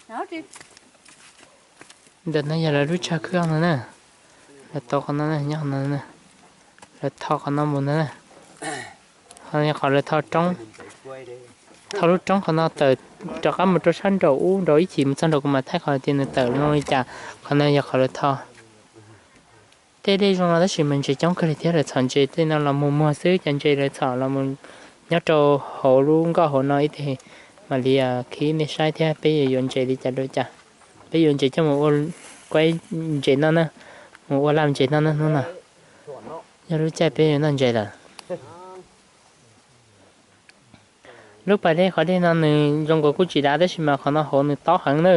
Ntawm no yog lawv lub tsag khwb no na. Lawv tau qhov no nyob no, lawv tho qhov no mus ntag na. Qhov no yog qhov lawv tho roob, tho lub roob qhov no tawm rov qab mus rau sab nraum ub nraum ib chim mus txog nraum kuv mam thaij qhov tias nws tawm zoo li cas. Qhov no yog qhov lawv tho. Tej dej zoo no tab sis mas ntses coob kawg li thiab, lawv txhom ntses tej no los mus muag xwb, cov ntses lawv txhom los mus nyob rau hauv lub nkoj hauv no ib teg. Mam li khib nej saib thiab peb yuav yuav ntses li cas rau cas. Peb yuav ntses coj mus ua kuaib ntses noj na, mus ua laj ntses noj na hnub no. Yog lub caij peb yuav noj ntses lawm. Lub pas dej qhov dej no nws zoo nkaus kuj tsis dav tab sis mas qhov no hauv nws tob heev na,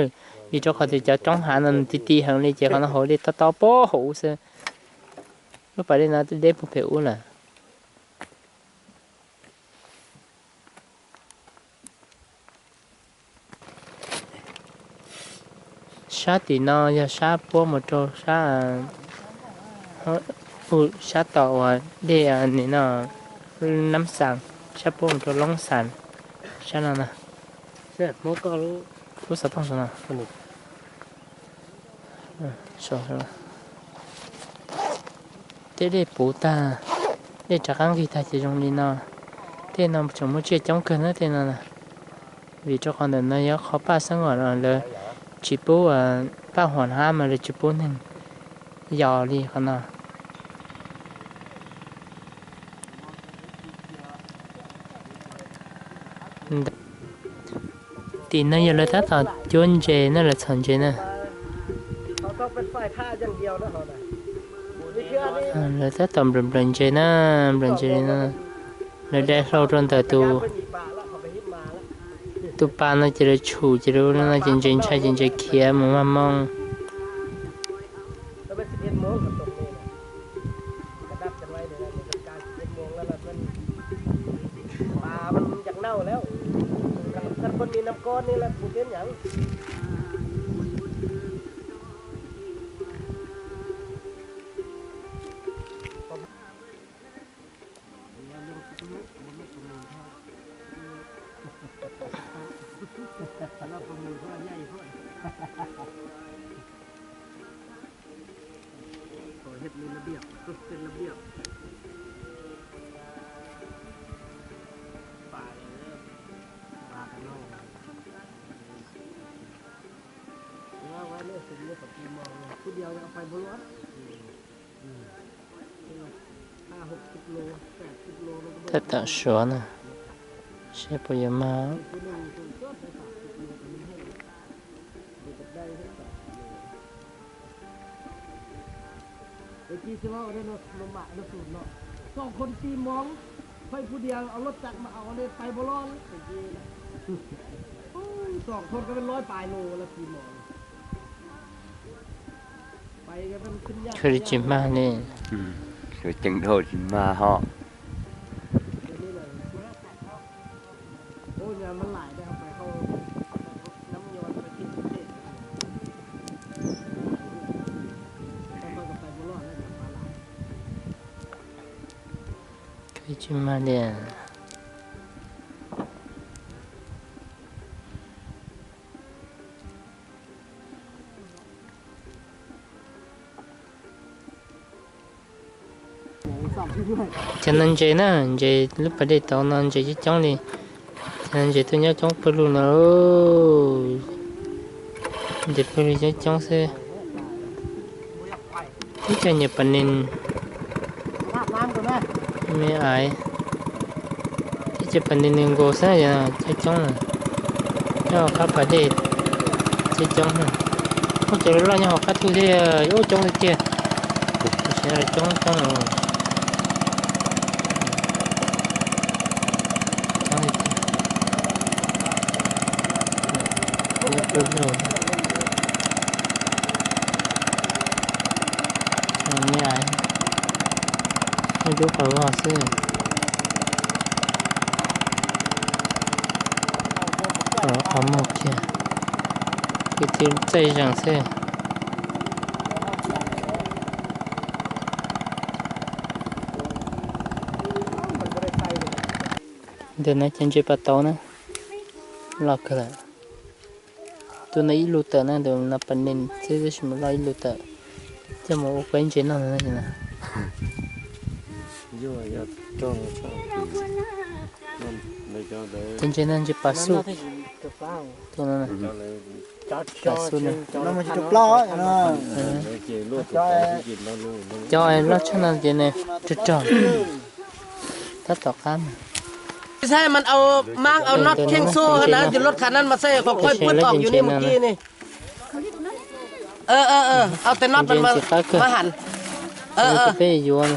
vim rau qhov tias cov roob hav no nws ti ti heev li ces qhov no hauv dej tob tob pem hauv ub xwb. Lub pas dej no deb puag pem ub lawm. Sab tim no yog sab puab mus rau sab, sab tom uas dej nim no Nab Xas, sab puab mus rau Loob Xas, sab no na. Lub xov tooj no. Tej dej puv tag, dej rov qab nqig tag ces zoo li no. Tej no tseem muaj tsiaj coob kawg na tej no na. Vim rau qhov ntawm no yog qhov paj xeeb uas lawv tsis pub, paj huam hab mas lawv tsis pub neeg yos li qhov no. Tim no yog lawv tab tom cuab ntses na, lawv txhom ntses na. Lawv tab tom nplawm nplawm ntses na, nplawm ntses li no. Lawv dai hlau rau ntawm tus, tus pas no ces lawv tshum ces lawv no ces ntses ntshai ces ntses khiav mus maj moo. Tab tom suav na, saib puas yuav mag. Khwv li tsis mag li. Sawv ceev dhau tsis mag hos. Khwv tsis mag li. Cov no ntses na, ntses lub pas dej tod no ntses coob coob li. Cov no ntses tuaj nyob coob pawg lug no. Ntses pawg lug coob coob xwb. Ib co nyiam pas nis me aiv, ib co pas nis nws nkaus xwb, coob coob na. Nyob hauv qab pas dej coob coob na. Muaj cov loj loj nyob hauv qab thu thiab, yuav coob tiag tiag. Coob coob. Me aiv, muaj cov qhov vog xwb. Qhov muag kiag, kwv tij txaij zeem xwb. Ntawm no ces ntses pas tauv na, loj kawg lawm. Tus no ib lus tawm na, tus no pas nees xwb tab sis mas loj ib lus tawm. Coj mus ua kuv ntses noj no. Cov ntses no ntses pas xuj. Tus no pas xuj no. Cov loj tshaj no ces nws rog rog. Tab tom qab mas. Saib mas au, mas au nod kheej xu na, yus lub khav na mas saib qhov koj puab tom yus ni mus ki ni. Au tes nod mas mas has. Peb yuav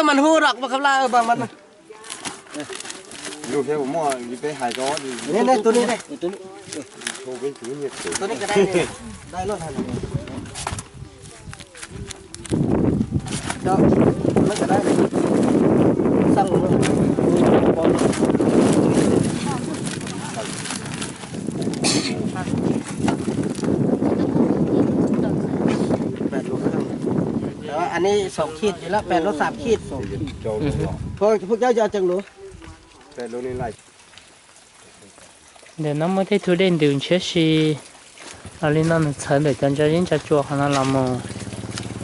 mas hu rov mas khav laj mas. Anij xoom khij ces lawm, pem lub xam khij. Phooj cov cov ceev lus. Ntawm no muaj tej tug dej ntws ntshiab si los li no, nws txhawv ntawm cov ntsa zeb ntsa tsua qhov no los mus.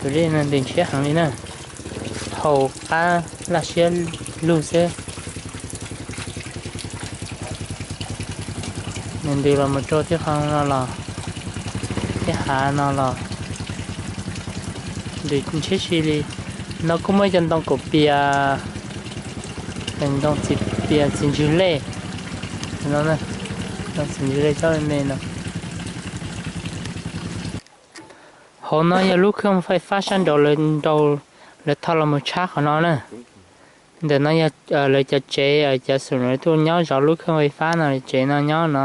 Tus dej no ntws ntshiab heev li na, haus qab laj siab lug xwb. Nws ntws los mus rau tej qhov no los, tej hav no los ntws ntshiab si li. No kuj muaj cov ntoo kaum pias, ntoo txiv pias txiv ntswg lej no, ntoo txiv ntswg lej coj me no. Hauv no yog lub khooj fais fab sab nraud lawv nrau, lawv tho los mus tshab qhov no na. Ntawm no yog lawv cov tsev, cov xum lawv tuaj nyob zov lub khooj fais fab no, tsev no nyob no,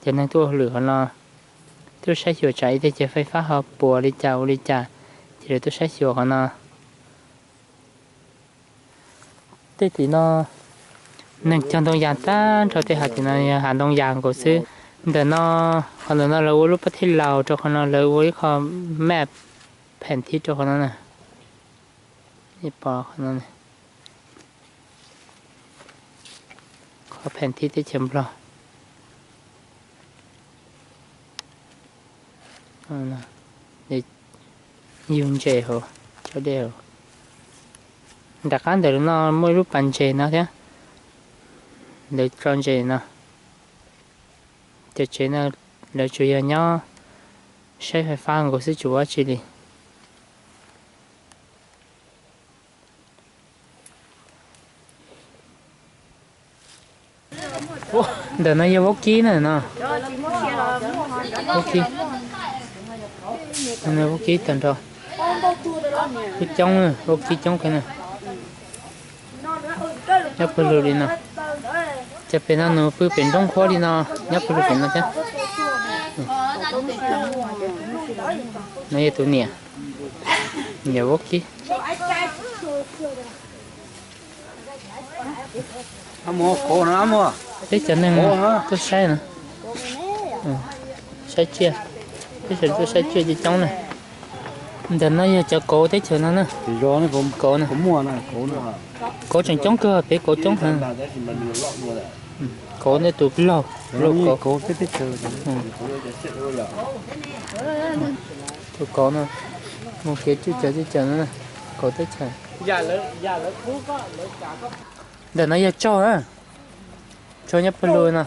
cov neeg tuaj hauj lwm qhov no tuaj saib xyuas tsam ib teg chaw fais fab ho puas li cas ua li cas, ces lawv tuaj saib xyuas qhov no. Tej tim no neeg cog ntoo yas tag nrho, tej hav tim no yog hav ntoo yas nkaus xwb. Ntawm no, qhov ntawm no lawv ua lub pab thej laus rau qhov no, lawv ua ib qho map, phem thib rau qhov no na. Pom qhov no, qhov phem thib teb chaws Nplog. Yug ntses hauv, tso dej hauv. Nram qab ntawm no muaj ib lub pas ntses no thiab, lawv tso ntses no. Cov tsev no lawv tsuas yog nyob saib fais fab nkaus xwb, tsis ua dab tsi li. Ntawm no yog vaub kib na no. Vaub kib, vaub kib tag nrho. Coob, vaub kib coob kawg na. Nyob pawg lug li no. Cov pem no nws pw pem nroob qhuab li no, nyob pawg lug pem no thiab. No yog tus niam, niam vaub kib. Peb cov neeg tuaj saib no, saib tsiaj, peb sawv tuaj saib tsiaj coob coob na. Ntawm no yog cov kauv teb chaws no na. Kauv na, kauv tseem coob kawg, pem kauv coob heev. Kauv nej tus laug, laug kauv. Tus kauv no, mus kev tsuj cawv tsuj cawv no, kauv teb chaws. Ntawm no yog tsaug na, tsaug nyob pawg lug no.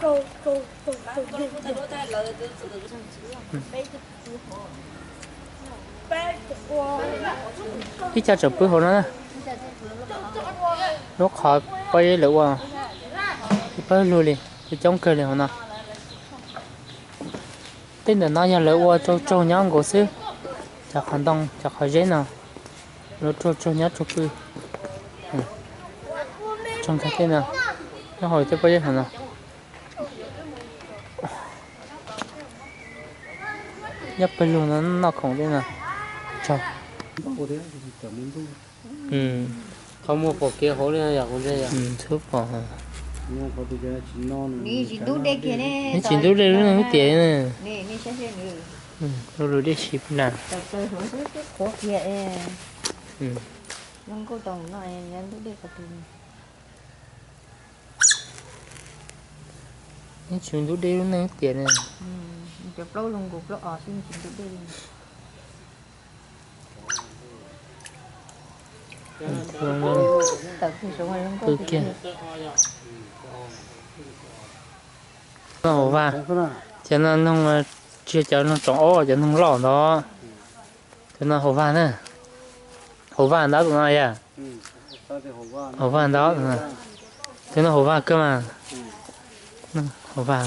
Ib co tseem pw hauv no na. Lub qhov pob zeb lawv ua ib pawg lug li, coob kawg li hauv no. Tej ntawm no yog lawv ua tsaug tsaug nyob nkaus xwb. Cov qhov ntoo, cov qhov zeb no, lawv tsaug tsaug nyob tsaug pw. Tsaug nkag tej no, nyob hauv tej pob zeb hauv no. Nyob pawg lug no noj khoom tej no. Tsaug. Qhov muag pom kev hauv li yog kuv ntse yog. Txhub pom. Nws tsis ntub dej lub neej lub tiam na. Lub lub dej sib na. Nws tsis ntub dej lub neej lub tiam na. Cov plaub zoo nkaus plaub os xwb tsis ntub dej li. Pw kiag. No hauv vaj, cov no noog, tsis yog cov noog tsoom ob, cov noog loj ntawd. Cov no hauv vaj na, hauv vaj ntawd tus no yom. Hauv vaj ntawd, cov no hauv vaj kawg mas. Hauv vaj,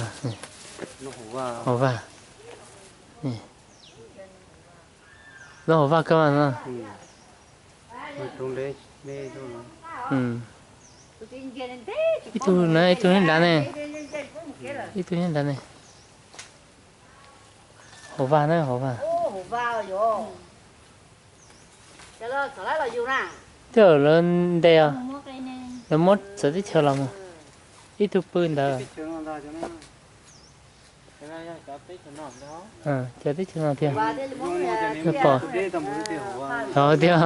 hauv vaj, no hauv vaj kawg mas no. Ib tug na, ib tug nyob nrad ne, ib tug nyob nrad ne. Hauv vaj na, hauv vaj. Twb lawv ntes os, lawv muab txawv teb chaws los mus. Ib tug pw ntawd. Cov teb chaws no tiag. Pom, tiag.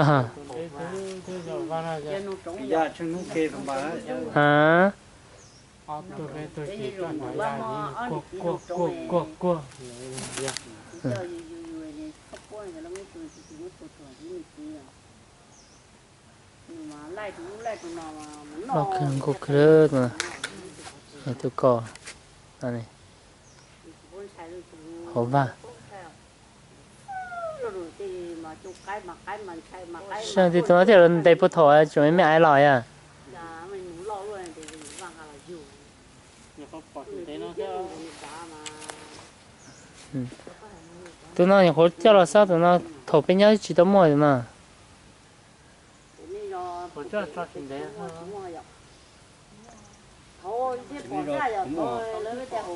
Loj kawg nkaus kawg, tus ko, hauv vaj. Saib tus no thiaj li ntes puag thaum tseem me me aiv los yom. Tus no nyuam qhuav coj los xwb, tus no thaum peb nyob tsis tau muaj tus no.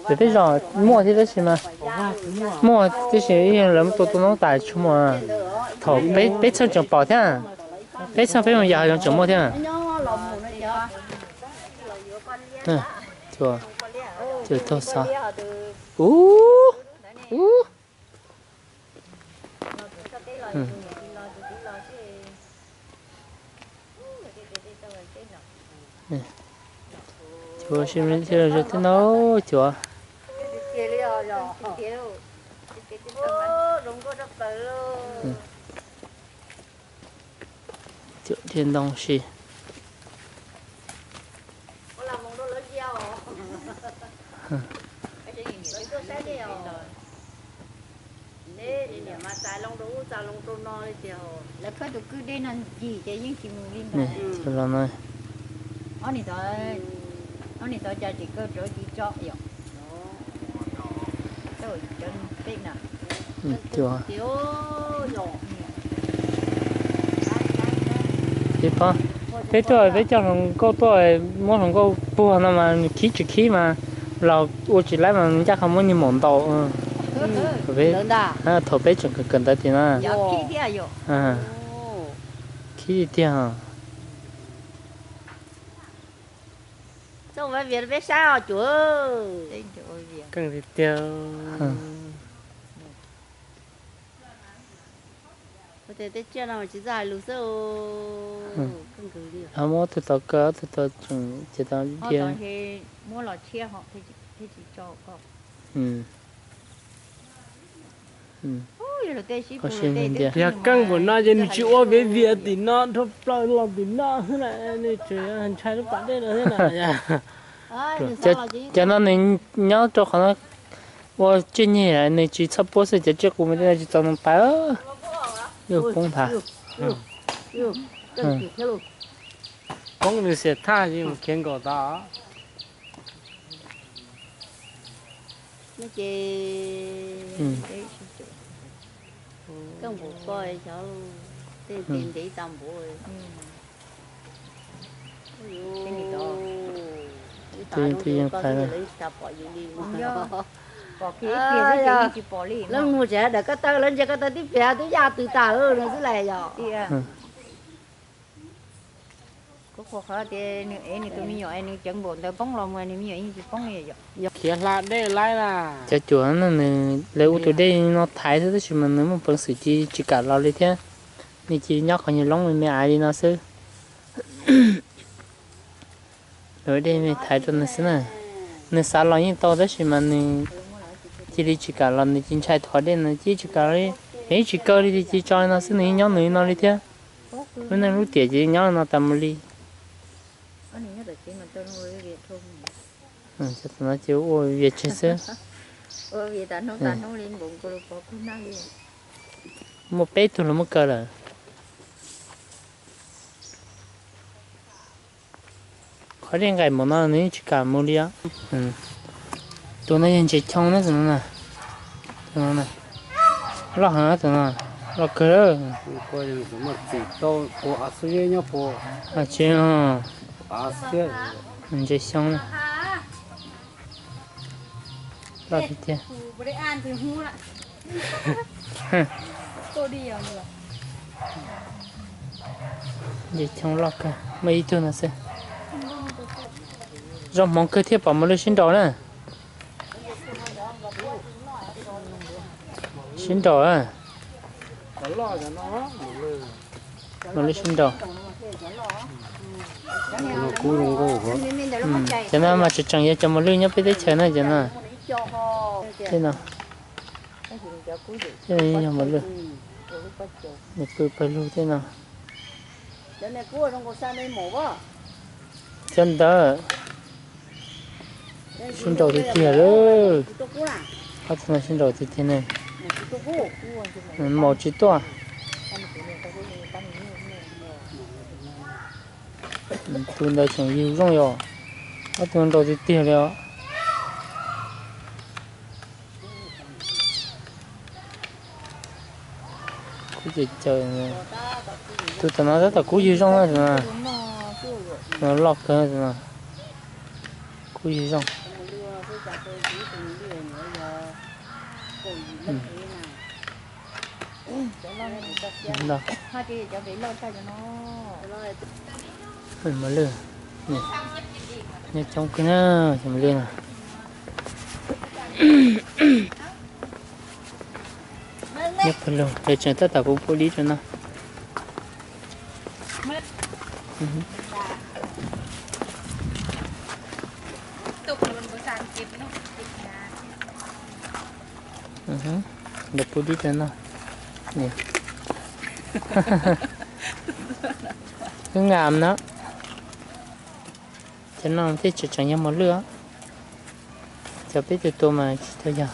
Ces tej zaum muaj thiab tab sis mas muaj tab sis lawv muab tua tua noob tas tsis muaj. Thaum peb txheej tseem pom thiab, peb txheej peb mus yos zoo tseem muaj thiab. Cua, cua taug xov. Ub, ub. Cua sim thiaj zoo thiab no cua. Cua thiaj ntoo si. Lawv khawb tus kwj dej no ncig ces yeej tsis mus li ntawd. Ob nim tod, ob nim tod cas tseem kawg rov ci tso yom. Peb na, peb tuaj, peb coj hluas nkauj tuaj, muab hluas nkauj puag no mas nws khib tsis khib mas los ua tsis laib mas ncaj qha muab niag maum ntaus. Thaum peb tseem kawm kawm ntawv tiag na. Khib tiag tiag. Keej tiag tiag. Tej tsiaj no tsis txawj hais lus xwb. Muab ob tug tau kaw, ob tug tau tseem ces tau diag. Yog keej npaum no ces nws tsis ua viav vias tim no dhau plaws los tim no xwb na, nws tseem ntshai lub pas dej no xwb na. Cov no nws nyob rau qhov no ua tsiaj nyeg, nws tsis txhob puab xwb, cov tsiaj qus mas tej no tsis txaus nws pais, yuav poob nthav. Poob nws xiam thaj mus khiav nkaum tod. Ces keej npaum ko, tej ntev ntev tas npaum. Tus yeej qhais, lawv mus tsev daws ko taw, lawv ntsia ko taw tib pliag twb yaj tws tas no xwb las yog. Kuv qhuas qhov tias nws ev nws tus me nyuam es nws ceev npaum ntawd poob los mus nws me nyuam yeej tsis poob li yom. Khiav hla dej laib na. Cov cuam no nws, lawv ua tus dej no thaiv xwb tab sis mas nws muaj peev xwm ci tsis kam los li thiab. Nws cia nyob qhov nyuag loob me me aiv li no xwb. Lawv dej me thaiv rau nws xwb na. Nws xav los yeej tau tab sis mas nws Cia li tsis kam los nws cia li ntshai thov dej no ces tsis kam li. Nws yeej tsis kaw li ces cia li tso li no xwb, nws yeej nyob nws li no li thiab. Lub neej lub tiam ces nyob li no tas mus li. Tam no ces ua vias tseg xwb. Muaj peb tug los muab kaw lawm. Qhov dej nqaim npaum no nws yeej tsis kam mus li os. Tus no yog ntses choo na, tus no na. Loj heev tus no, loj kawg. Tsis, ntses xyoo na. Loj tiag tiag. Ntses choo loj kawg, muaj ib tug no xwb. Zoo hmoov kawg thiaj pom mos lwj sib nraus na. Sib nraus. Mos lwj sib nraus. Cov no mas tseem tseem yog cov mos lwj nyob peb teb chaws na cov no. Tej no yog mos lwj, nws pw pawg lug tej no. Cov ntawd sib nraus tiag tiag lawm. Ob tug no sib nraus tiag tiag ne. Maus tsis tuaj. Tus ntawd tseem yug zoo yom. Ob tug nraus tiag tiag li os. Kub ces caws, tus tom no tab tom kub ywg zoo na, loj kawg no. Kub ywg zoo. Mos lwj, nyob coob kawg na, cov mos lwj no. Nyob pawg lug, lawv tseem tab tom puv dib rau no. Lawv puv dib rau no. Wb ngam no. Cov no thiaj tseem tseem yog mos lwj os. Cov peb tus tua mas tsis tau yog.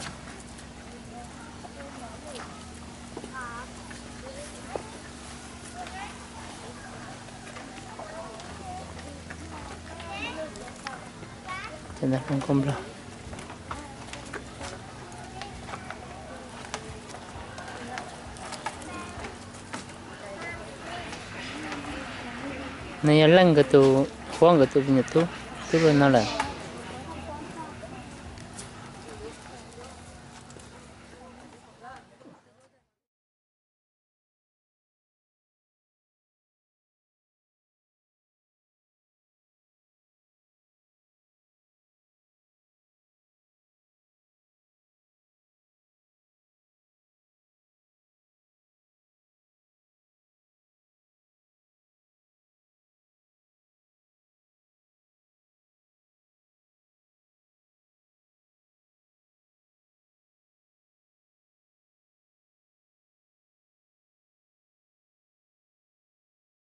Cov ntawd hluas nkauj nplog. No yog Leej nkawd tus, Huab nkawd tus me nyuam tub, tub los no lawm.